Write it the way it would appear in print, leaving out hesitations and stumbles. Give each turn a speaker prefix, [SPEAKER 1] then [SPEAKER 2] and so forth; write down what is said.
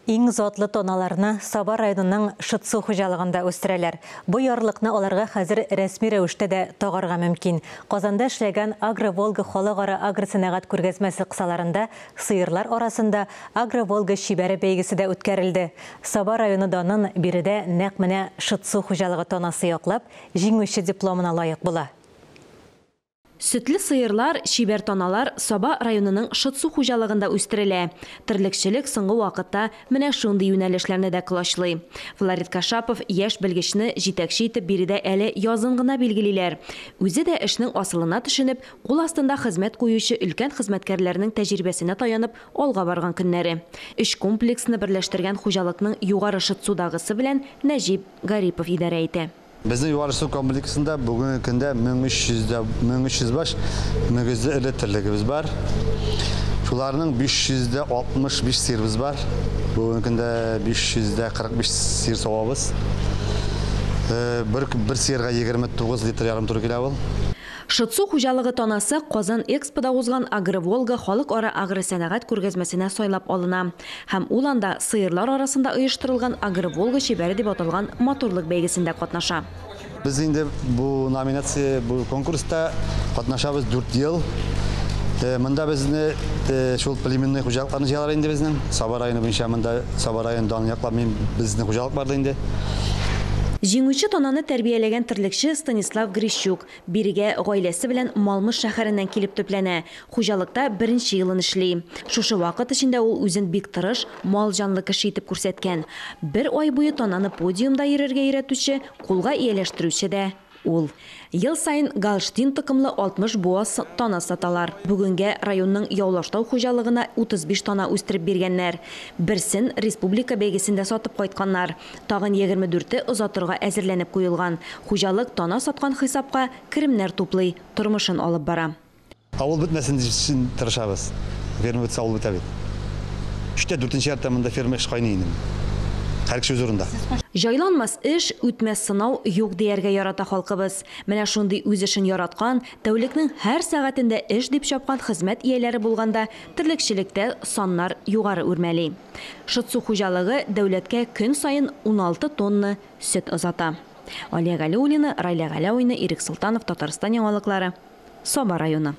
[SPEAKER 1] Иң затлы таналарны Саба районының Шытсу хуҗалыгында үстерәләр. Бу ярлыкны аларга хәзер рәсми рәвештә дә тагарга мөмкин. Казанда эшләгән Агро-Волга халыкара агросәнәгать күргәзмәсе кысаларында сыерлар арасында Агро-Волга чибәре бәйгесе дә үткәрелде. Саба районы данын биредә нәкъ менә Шытсу хуҗалыгы танасы яклап, җиңүче дипломына лаек була.
[SPEAKER 2] Сөтле сыерлар, чибәр таналар Саба районының Шытсу хуҗалыгында үстерелә. Терлекчелек соңгы вакытта менә шундый юнәлешләрне дә колачлый. Флорид Кашапов яшь белгечне җитәкче итеп биредә әле язын гына билгелиләр. Үзе дә эшнең асылына төшенеп, кул астында хезмәт куючы өлкән хезмәткәрләрнең тәҗрибәсенә таянып алга барган көннәре. Өч комплексны берләштергән хуҗалыкның Югары Шытсудагысы белән Нәҗип Гарипов идарә итә.
[SPEAKER 3] Безнең Югары Су комплексында бүгенге көндә 1300 баш мөгезле эре терлегебез бар. Шуларның 565 сыерыбыз бар. Бүгенге көндә 545 сыер савабыз. Бер сыерга 29 литр ярым туры килә ул.
[SPEAKER 2] Шытсу хуҗалыгы танасы Казан Экспода узган Агроволга халыкара агросәнәгать күргәзмәсенә сайлап алына. Һәм ул анда сыерлар арасында оештырылган Агроволга чибәре дип аталган матурлык бәйгесендә катнаша.
[SPEAKER 3] Без инде бу номинация, бу конкурста катнашабыз 4 ел. Монда безне шул племенной хуҗалыкларны җыялар инде безнең. Саба районы буенча монда Саба районы данын яклап мин безнең хуҗалык барды инде.
[SPEAKER 2] Җиңүче тананы тәрбияләгән терлекче Станислав Грищук бирегә гаиләсе белән Малмыж шәһәреннән килеп төпләнә. Хуҗалыкта беренче елын эшли. Шушы вакыт эчендә ул үзен бик тырыш, мал җанлы кеше итеп күрсәткән. Бер ай буе тананы подиумда йөрергә өйрәтүче, кулга ияләштерүче дә ул. Ел саен Голштин токымлы 60 буаз тана саталар. Бүгенгә районның Яулаштау хуҗалыгына 35 тана үстереп биргәннәр. Берсен республика бәйгесендә сатып кайтканнар. Тагын 24-е озатырга әзерләнеп куелган. Хуҗалык тана саткан хисапка керемнәр туплый, тормышын алып бара.
[SPEAKER 3] Авыл бетмәсен өчен тырышабыз. Ферма бетсә, авыл бетә бит. Өчтә дүртенче ярты монда ферма эш кайный инде. Һәр кеше үз урында.
[SPEAKER 2] Җайланмас эш, үтмәс сынау юк дияргә ярата халкыбыз. Менә шундый үз эшен яраткан, тәүлекнең һәр сәгатендә эш дип чапкан хезмәт ияләре булганда терлекчелектә саннар югары үрмәли. Шытсу хуҗалыгы дәүләткә көн саен 16 тонна сөт озата. Алия Галиуллина, Райлә Галәүина, Ирек Солтанов, Татарстан яңалыклары, Саба районы.